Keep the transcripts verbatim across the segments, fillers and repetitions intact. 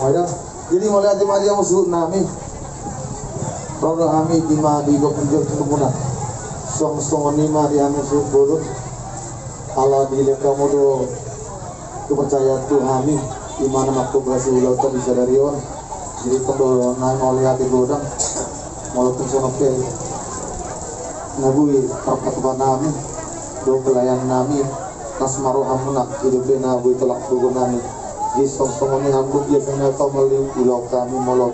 Jadi mauliate ma di hamu suhut nami. Ro do hami di ma di gok di gok tumuna. Song songon i ma di hami suhut bolon. Ala dilehon hamu do kepercayaan tu hami, i ma na mangkobasi ulaonta di sadari on. Jadi tong do nami mauliate godang. Molo tung songon pe na boi tarpatupa nami do pelayan nami, las ma rohamuna, i do pe na boi tolak gogo nami. Jadi song songon i hamu do biasana tau mali ulaon hami molo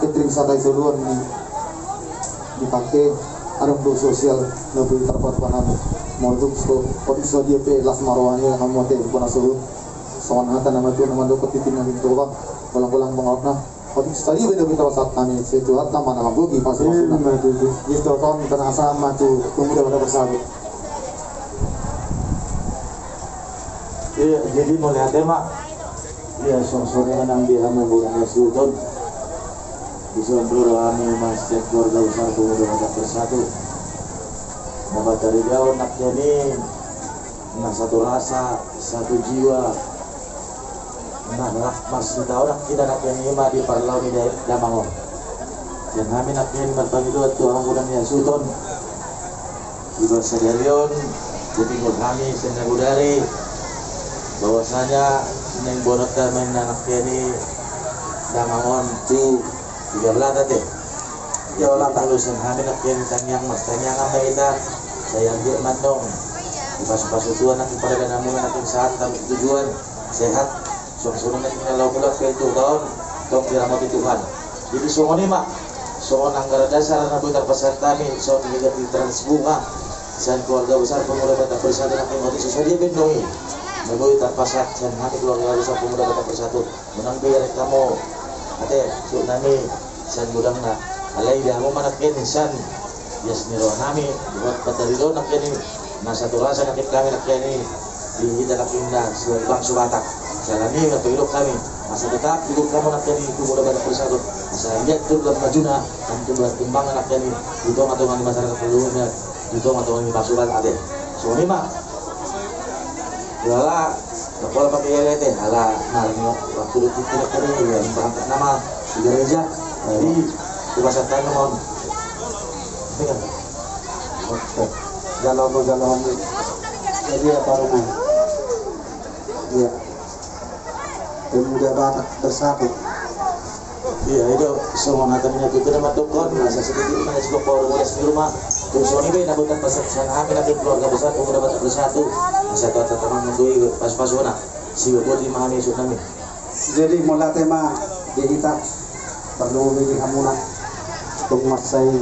catering sata i soluan ni dipake adong do sosial na boi tarpatupa nami. Molo tung so, tung so dia pe las ma roha ni hamu ate bona suhut. Songon hata na matua na mandok titi na mintoba, golang-golang pangarahutna. Tung so dia pe na boi tarpasahat nami, sai Tuhanta ma na manggohi pasu-pasuna. Ima tutu. Di toton tanasa ma tu pemuda Batak Bersatu. Iya, jadi mauliate ma. Iya, song songon i ma nang di hamu bona suhut on. Di son ro do hami ma sian keluarga besar pemuda Batak Bersatu. Mambahen taridaon nangkin i na satu rasa, satu jiwa. Na laho marsitaonon hita nangkin i ma di parlao ni da-, damang on. Sian hami nangkin marpangidoan tu hamu bona suhut on. Di bagasan sadari on, hutangihon hami sian na bodari, bahwasanya naeng boanonta ma inna nangkin i damang on tu tiga belas ate. Tiga belas. Lalu sian hami nangkin tangiang martangiang ma hita, sai anggiat ma antong dipasu-pasu Tuhan nangkin pardalanan muna nangkin sahat tu tujuan, sehat. Songon songon i na laho mulak pe tu taon, tong diramoti Tuhan. Jadi songon i ma, songon anggaran dasar na boi tarpasahat hami, songon i di Trans Bunga, sian keluarga besar pemuda Batak Bersatu nangkin otik so sadia pe antong i na boi tarpasahat sian hami keluarga besar pemuda Batak Bersatu. Unang be arek hamu ate, suhut nami, sian godangna. Alai di hamu ma nangkin sian ias ni roha nami, buat patarido nangkin i, na satu rasa nangkin hami nangkin i, di hita nangkin na sebagai bangso Batak. Sian hami na pangidok hami, asa tetap didok hamu nangkin i, pemuda Batak Bersatu. Asa anggiat tu dalam majuna, nang tu berkembang nangkin i, di tonga-tonga ni masyarakat seluruhnya, di tonga-tonga ni bangso Batak ate. Songon i ma. Jala, na pola pakai ya lete, ala, na, na, waktu itu tidak kering, ya, berangkat nama di gereja, jadi, di pasar tanah, mon. Ini kan? Oke. Jalo, jalo, jalo. Jadi, apa namanya? Iya. Pemuda Batak Bersatu. Iya, i do, songon hata ni natuatua na mandok on, asa sedikit ma na sikopo rumah di rumah. Tung songon i be na boi tarpasahat sian hami nangkin keluarga besar pemuda Batak Bersatu. Asa tu hata tamang nanggo i pasu-pasuna. Siboboto ma hami suhut nami. Jadi mauliate ma di hita, tarlumobi di hamuna. Tung mansai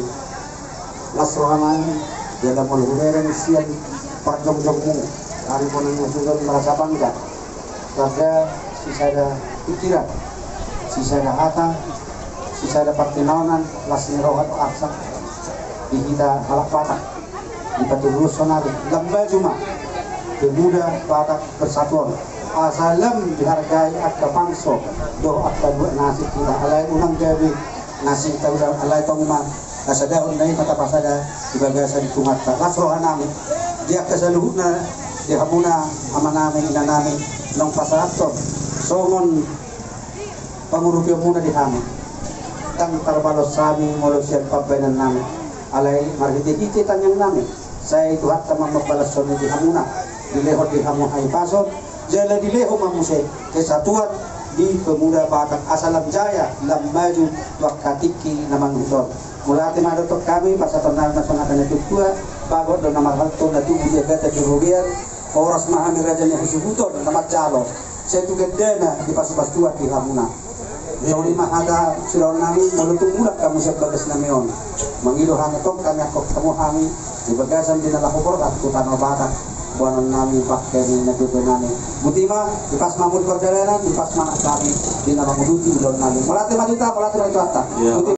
las roha nami, jala molo hubereng sian parjongjongmu, hami bona suhut on merasa bangga. Rasa sisada pikiran, sisada hata, sisada partinangan, las ni roha do asa di hita halak Batak. Dipatuduhon sonari, lam maju ma pemuda Batak Bersatu on. Asa lam dihargai angka bangso dohot angka dua nasib hita, alai unang gabe nasib tahu alai tong ma na sadahon na i ma tapasada di bagasan tunganta. Las roha nami di angka saluhutna, di hamuna ama nami, ina nami, naung pasahathon songon pangurupionmuna di hami. Ndang tarbalos hami molo sian pambahenan nami, alai marhitehite tangiang nami, sai Tuhanta ma mambalashon i di hamuna. Dilehon di hamu hahipason, jala dilehon ma muse kesatuan di pemuda Batak asa lam jaya, lam maju tu angka tingki na manguhut on. Mauliate ma dohot hami pasahaton nami ma songon hata ni natuatua, bagot do na marhalto na tubu di agatan di robean, horas ma hami raja ni hasuhuton na manjalo, sai tu gandana dipasupasu Tuhan di hamuna. Songon i ma hata sidaon nami, molo tung mulak hamu sian bagas nami on, mangido hami tong, hami angkon hamu hami di bagasan di na laho borhat tu tano Batak, boanon nami bangke ni natuatua nami. Botima, dipas ma hamu di pardalanan, dipas ma hami di na manguduti ulaon nami. Mauliate ma di hita, mauliate ma di Tuhanta. Iya. Botima.